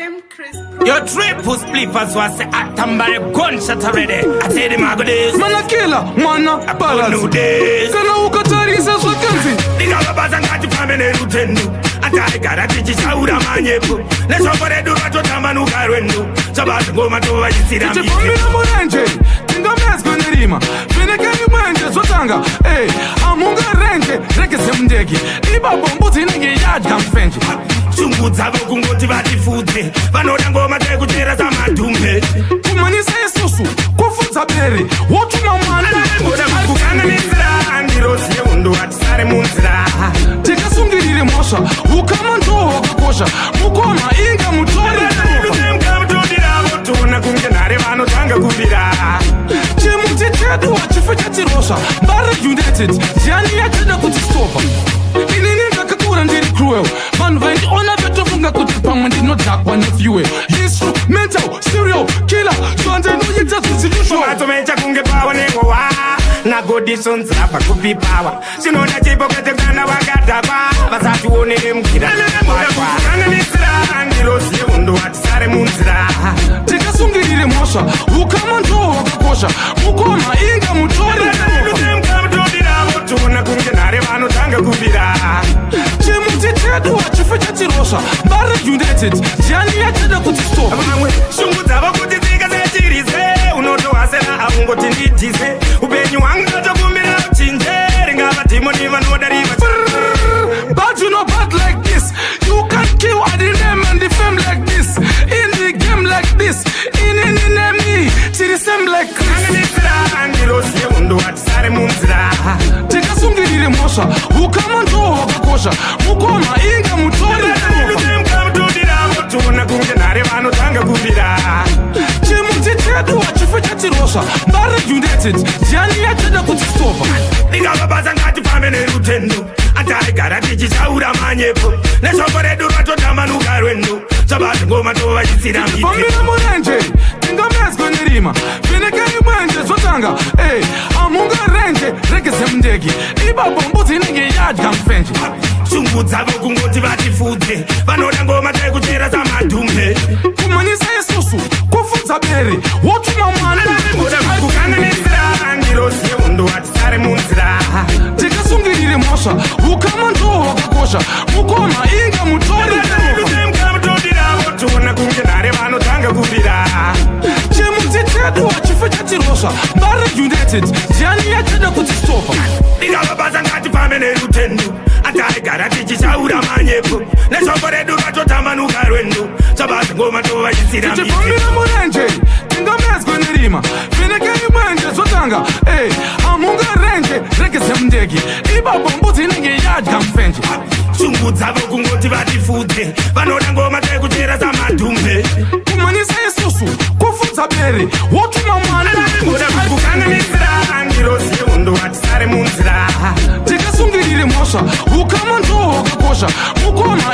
Sam Chris. Your triple spliffers was atambare gunshot already. I tell them I go this. Mana killer, mana New balance. days. Kana ukatarisa zvakanzi Ndingavabasa ngatifambe nerutendo. Ataigara tichichaura manyepo. Neshoko redu ratotambanuka rwendo. Zvabati ngoma tovachisira Tichifambira murenje, tingamedzwe nerima. Vhenekai mwenje zvotanga. Ey, hamungarenje, regeze mundege. Ipapo mbudzi inenge yadya mufenje. Shungu dzavo kungoti vatifudze. Vanoda ngoma dzekuchera samadhumbe. Kumhanyisa isusu, kufudza bere. Wotuma mwana Ngoda kukanganisira ngirozi yehondo hatisare munzira. Tikasungirire mhosva, ukama ndo hwakakosha. Mukoma inga mutori neropa. Toona kunge nhare vanotanga kubira. Chimuti chedu hachife chatirosva. Mbare United, ndiani yachada kutistopa? Inini ndakakura ndiri cruel. Vanhu vaindiona vetofunga kuti pamwe ndinodhakwa nefuel. Instrumental serial killer, zvandinoita zvisiri. Matomecha kunge pawa nengowa nagodisonzira pakupi pawa sinoda chipo kwete kana wakadhakwa vasationere mukira kanganisira ngirozi yehondo hatisare munzira. Tikasungirire mhosva, ukama ndo hwakakosha. Mukoma inga mutori neropa. Toona kunge nhare vanotanga kubira. Chimuti chedu hachife chatirosva. Mbare United, ndiani yachada kutistopa? Vamwe shungu dzavo kuti tsika sechirise unotohasera aungoti ndidhise upenyu hwangu ndotokumbira uchinje ringava dhimoni vanoda riva. But you know bad like this. You can't kill at the name and the fame like this. In the game like this. In me. Till the same like Chris. Kanganisira ngirozi yehondo hatisare munzira. Tikasungirire mhosva, ukama ndo hwakakosha. Mukoma inga mutori neropa. Toona kunge nhare vanotanga kubira. Chimuti chedu hachife chatirosva. Mbare United, ndiani yachada kutistopa? Ndingavabasa ngatifambe nerutendo ataigara tichichaura manyepo neshoko redu ratotambanuka rwendo zvabati ngoma tovachisira. Fambira murenje, tingamedzwe nerima. Vhenekai mwenje zvotanga. Ey, hamungarenje, regeze mundege. Ipapo mbudzi inenge yadya mufenje. Shungu dzavo kungoti vatifudze vanoda ngoma dzekuchera samadhumbe. Kumhanyisa isusu, kufudza bere. Wotuma mwana Kukanganisira ngirozi yehondo hatisare munzira. Tikasungirire mhosva, ukama ndo hwakakosha. Mukoma inga mutori neropa. Toona kunge nhare vanotanga kubira. Chimuti chedu hachife chatirosva. Mbare United, ndiani yachada kutistopa? Ndingavabasa ngatifambe nerutendo ataigara tichichaura manyepo neshoko redu ratotambanuka rwendo zvabati ngoma tovachisira. Tichifambira murenje, tingamedzwe nerima. Vhenekai mwenje zvotanga. Ey, hamungarenje, regeze mundege. Ipapo mbudzi inenge yadya mufenje. Shungu dzavo kungoti vatifudze vanoda ngoma dzekuchera samadhumbe. Kumhanyisa isusu, kufudza bere. Wotuma mwana Kukanganisira ngirozi yehondo hatisare munzira. Tikasungirire mhosva, ukama ndo hwakakosha. Mukoma